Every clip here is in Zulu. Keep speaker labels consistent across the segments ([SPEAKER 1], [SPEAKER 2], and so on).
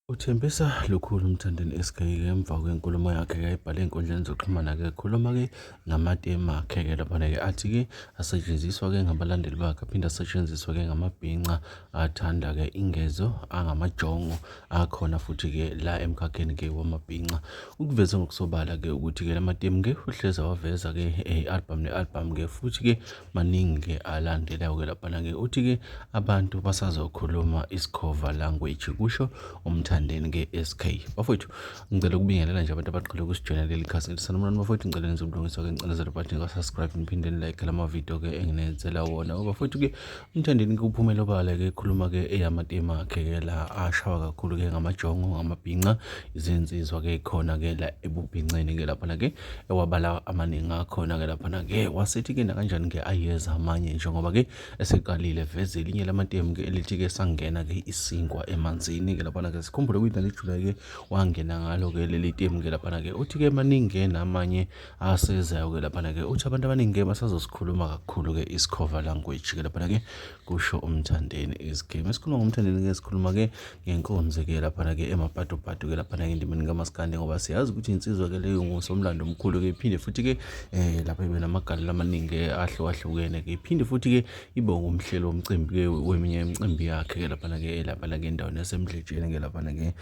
[SPEAKER 1] Uthembisa lukhulu uMthandeni SK emva kwenkulumo yakhe-ke ayibhale ey'nkundleni zokuxhumana-ke ekhuluma-ke ngamatemu akhe-ke laphana-ke athi-ke asetshenziswa-ke ngabalandeli bakhe aphinde asetshenziswe-ke ngamabhinca athanda-ke ingezo angamajongo akhona futhi-ke la emkhakheni-ke wamabhinca. Ukuveze ngokusobala-ke ukuthi-ke la matemu-ke uhlezi awaveza-ke i-album ne-album-ke futhi-ke maningi-ke alandelayo-ke laphana-ke uthi-ke abantu basazokhuluma isikhova language kusho uMthandeni-ke SK. Bafowethu ngicela ukubingelela nje abantu abaqale ukusijoyina leli khasi ngithi sanibonani bafowethu ngicela nenze ubulungiswa-ke ngicela button ka-subscribe niphinde nilike lama video-ke enginenzela wona. Bafowethu-ke uMthandeni-ke uphumele obala-ke ekhuluma-ke eyamatemu akhe-ke la ashawa kakhulu-ke ngamajongo ngamabhinca izinsizwa-ke khona-ke la ebubhinceni-ke laphana-ke ewabala amaningi akhona-ke laphana-ke wasethi-ke nakanjani-ke ayeza amanye njengoba-ke eseqalile veze elinye lamatemu-ke elithi-ke sangena-ke isinkwa emanzini-ke laphana-ke sikhumbule kuyinto lijula-ke wangena ngalo-ke leli temu-ke laphana-ke uthi-ke maningi-ke namanye asezayo-ke laphana-ke uthi abantu abaningi-ke basazosikhuluma kakhulu-ke isikhova language-ke laphana-ke kusho uMthandeni is game. Esikhuluma ngoMthandeni-ke sikhuluma-ke ngenkonzo-ke laphana-ke emapatupatu-ke laphana-ke endimeni kamaskandi ngoba siyazi ukuthi insizwa-ke leyo ngusomlando omkhulu-ke iphinde futhi-ke um lapha ibe namagalelo amaningi ahlukahlukene-ke iphinde futhi-ke ibe ngumhleli womcimbi-ke weminye imicimbi yakhe-ke laphana-ke laphana-ke endaweni yaseMdletsheni-ke laphana-ke.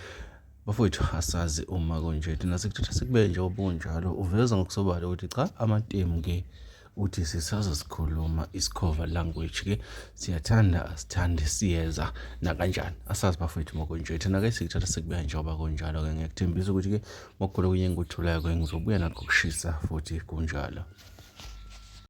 [SPEAKER 1] Bafowethu asazi uma kunje thina sikuthatha sikubeke njengoba kunjalo uveza ngokusobala ukuthi cha amatemu ke uthi sisazosikhuluma isikhova language ke siyathanda asithandi siyeza nakanjani asazi bafowethu uma kunje thina ke sikuthatha sikubeka njengoba kunjalo ke ngiyakuthembisa ukuthi ke mokukhulu okunye engikutholayo ke ngizobuya nakho kushisa futhi kunjalo.